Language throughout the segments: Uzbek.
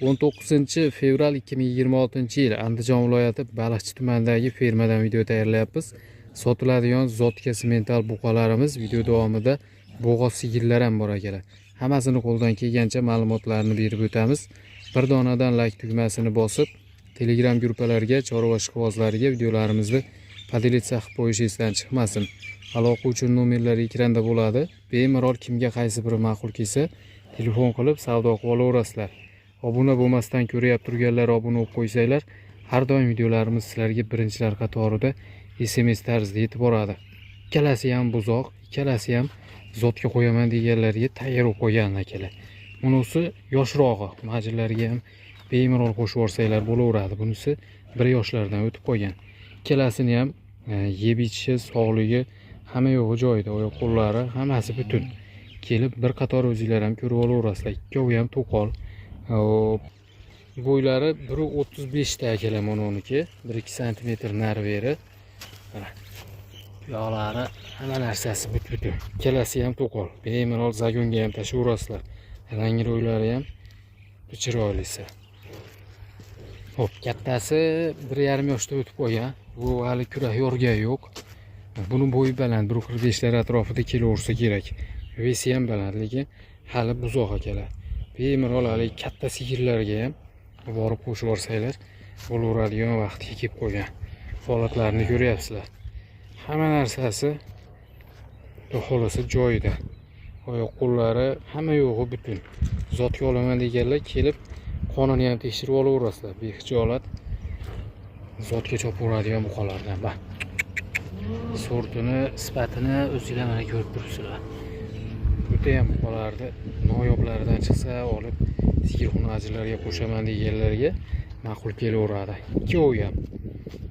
19 fevral 2026-yil Andijon viloyati Baliqchi tumanidagi fermadan video tayyorlayapmiz. Sotiladigan zotga simental buqalarimiz, video davomida bo'g'oz sigirlar ham bor akalar. Hammasini qo'ldan kelgancha ma'lumotlarni berib o'tamiz. Bir donadan like tugmasini bosib, Telegram gruppalarga, chorva ishqibozlariga videolarimizni поделиться qilib qo'yish esdan chiqmasin. Aloqa uchun nomerlar ekranda bo'ladi. Bemalol kimga qaysi biri ma'qul kelsa, telefon qilib savdo qilib olaverasizlar. Obuna bo'lmasdan ko'ryapti turganlar obuna bo'lib qo'ysanglar, har doim videolarimiz sizlarga birinchilar qatorida SMS tarzida yetib boradi. Ikkalasi ham buzoq, ikkalasi ham zotga qo'yaman deganlarga tayyor bo'lib qo'ygan akalar. Bunisi yoshrog'i, majillarga ham bemalol qo'shib yuborsanglar bo'laveradi. Bunisi 1 yoshlardan o'tib qolgan. Ikkalasini ham yeb ichishi, sog'ligi, hamma yo'g'i joyida, oyoq qo'llari hammasi butun. Kelib bir qator o'zinglar ham ko'rib olaverasizlar. Ikkovi ham to'qol. Hop. Bo'ylari 1,35 ta akalar mana uniki. 1-2 santimetr nari beri. Mana. Tuyoqlari, hamma narsasi but-butun. Ikkalasi ham to'qol. Bemalol загон ga ham tashlayverasizlar. Rang ro'ylari ham chiroylisi. Xo'p, kattasi 1,5 yoshda o'tib qolgan. Bu hali kurak yorgani yo'q. Buni bo'yi baland, 1,45 lar atrofida kelaversa kerak. Вес i ham baland, lekin hali buzoq akalar. Bemalol hali katta sigirlarga ham borib qo'shib yuborsanglar bo'laveradigan vaqtga kelib qolgan. Holatlarini ko'ryapsizlar. Hamma narsasi xudo xohlasa joyida. Oyoq qo'llari hamma yo'g'i butun. Zotga olaman deganlar kelib qonini ham tekshirib olaverasizlar. Behijolat zotga chopaveradigan buqalardan. Ba. Sortini, sifatini o'zinglar mana ko'rib turibsizlar. O'tayam buqalarni noyoblaridan chiqsa olib sigir xunajilarga qo'shaman deganlarga ma'qul kelaveradi. Ikkovi ham.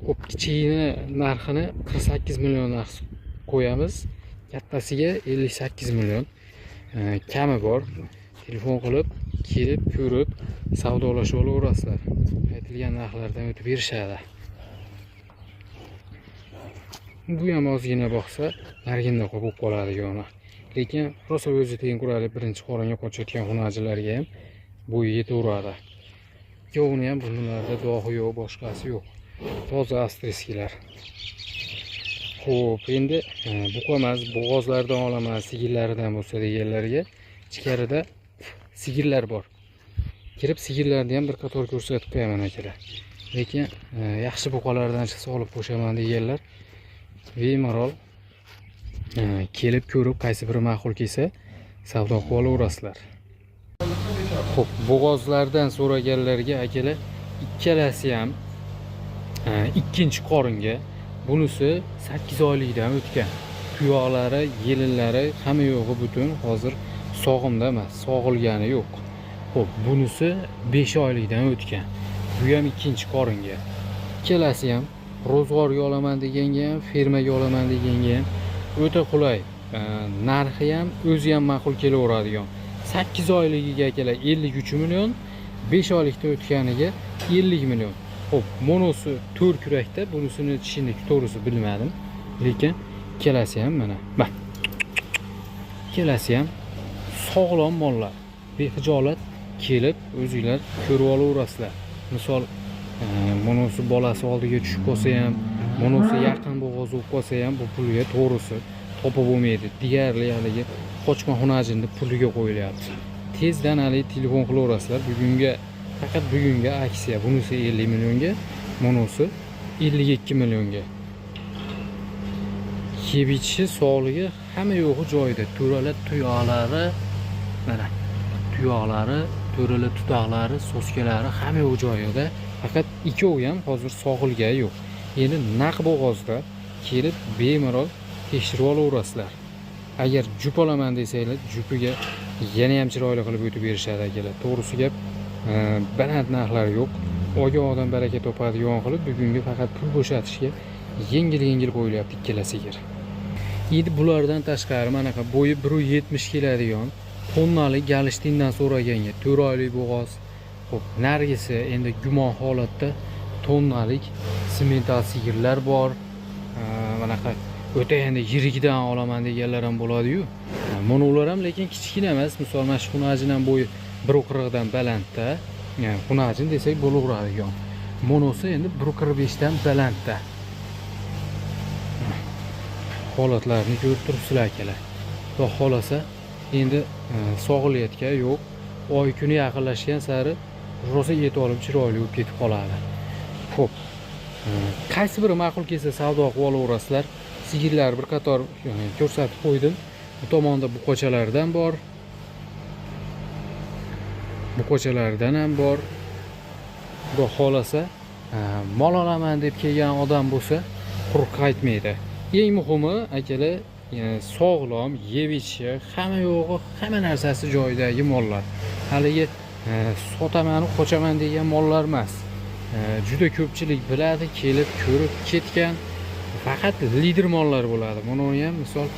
Xo'p, kichigini narxini 48 million narx qo'yamiz. Kattasiga 58 million. Kami bor. Telefon qilib, kelib ko'rib savdolashib olaverasizlar. Aytilgan narxlardan o'tib berishadi. Bu ham ozgina boqsa, narginda bo'lib qoladigan. Lekin rosa o'zi teng birinchi qoringa qochayotgan xunajilarga ham bo'yi yetaveradi. Ikkovini ham bularda dog'i yo'q, boshqasi yo'q. Toza австрийский lar. Xo'p, endi buqa emas, bo'g'ozlardan olaman, sigirlaridan bo'lsa deganlarga ichkarida sigirlar bor. Kirib sigirlarni ham bir qator ko'rsatib qo'yaman akalar. Lekin yaxshi buqalardan chiqsa olib qo'shaman deganlar bemalol kelib ko'rib qaysi biri ma'qul kelsa savdo qilib olaverasizlar. Xo'p, bo'g'ozlardan so'raganlarga akalar ikkalasi ham ikkinchi qoringa, bunisi 8 oylikdan o'tgan. Tuyoqlari, yelinlari hamma yo'g'i butun, hozir sog'imda emas, sog'ilgani yo'q. Xo'p, bunisi 5 oylikdan o'tgan. Bu ham ikkinchi qoringa. Ikkalasi ham ro'zg'orga olaman deganga ham, fermaga olaman deganga ham o'ta qulay. Narxi ham o'zi ham ma'qul kelaveradigan. 8 oyligiga akalar 53 million, 5 oylikda o'tganiga 50 million. Xo'p, monosi 4 kurakda, bunisini tishini to'g'risi bilmadim. Lekin ikkalasi ham mana. Bak. Ikkalasi ham sog'lom mollar. Behijolat kelib o'zinglar ko'rib olaverasizlar. Misol, monosi bolasi oldiga tushib qolsa ham, monosi yaqin bo'g'oz bo'lib qolsa ham bu pulga to'g'risi topib bo'lmaydi. Deyarli haligi qochma xunajinni puliga qo'yilyapti. Tezdan haligi telefon qilaverasizlar. Bugunga faqat bugunga aksiya. Bunisi 50 millionga, monosi 52 millionga. Yeb ichishi, sog'ligi hamma yo'g'i joyida. To'rala tuyoqlari mana tuyoqlari, to'rala tutoqlari, соска lari hamma yo'q joyida. Faqat ikkovi ham hozir sog'ilgani yo'q. Endi naq bo'g'ozda kelib bemalol tekshirib olaverasizlar. Agar jup olaman desanglar, jupiga yana ham chiroyli qilib o'tib berishadi akalar. To'g'risi gap, baland narxlar yo'q. Olgan odam baraka topadigan qilib bugungi faqat pul bo'shatishga yengil-yengil qo'yilyapti ikkala sigir. Endi bulardan tashqari manaqa bo'yi 1,70 keladigan tonnalik galishtindan so'raganga 4 oylik bo'g'oz. Xo'p, nargisi endi gumon holatda tonnalik simental sigirlar bor. Manaqa o'ta endi yirigidan olaman deganlar ham bo'ladi-yu. Mana ular ham lekin kichkina emas. Misol mana shu xunajin ham bo'yi 1,40 dan balandda. Yani xunajin desak bo'laveradigan. Monosi endi 1.45 dan balandda. Holatlarini ko'rib turibsizlar, akalar. Xudo xohlasa endi sog'ilayotgan yo'q. Oy kuni yaqinlashgan sari rosa et olib chiroyli bo'lib ketib qoladi. Xo'p. Qaysi biri ma'qul kelsa, savdo qilib olaverasizlar. Sigirlar bir qator ko'rsatib qo'ydim. Bu tomonda buqochalardan bor. Buqochalardan ham bor. Xudo xohlasa, mol olaman deb kelgan odam bo'lsa, quruq qaytmaydi. Eng muhimi, akalar, sog'lom, yeb ichishi, hamma yo'g'i, hamma narsasi joyidagi mollar. Haligi sotaman, qochaman degan mollar emas. Juda ko'pchilik biladi, kelib ko'rib ketgan. Faqat lider mollar bo'ladi. Buni ham misol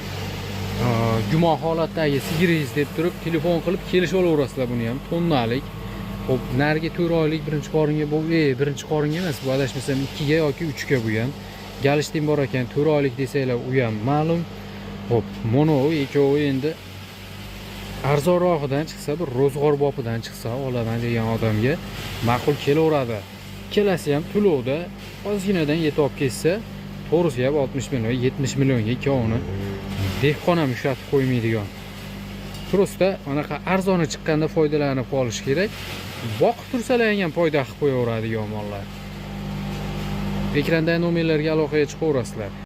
gumon holatdagi sigiringiz deb turib telefon qilib kelishib olaverasizlar buni ham tonnalik. Xo'p, narigi 4 oylik birinchi qoringa bu, birinchi qoringa emas, bu adashmasam 2 ga yoki 3 ga bu ham. Galishtin bor ekan, 4 oylik desanglar, u ham ma'lum. Xo'p, mono ikkovi endi arzonrog'idan chiqsa, bir ro'zg'or bopidan chiqsa, olaman degan odamga ma'qul kelaveradi. Ikkalasi ham to'lovda ozginadan yetib olib ketsa, to'g'risi gap, 60 million, 70 millionga ikkovini dehqon ham ushlatib qo'ymaydigan. Просто anaqa arzoni chiqqanda foydalanib qolish kerak. Boqib tursalar ham foyda qilib qo'yaveradigan mollar. Ekrandagi nomerlarga aloqaga chiqaverasizlar.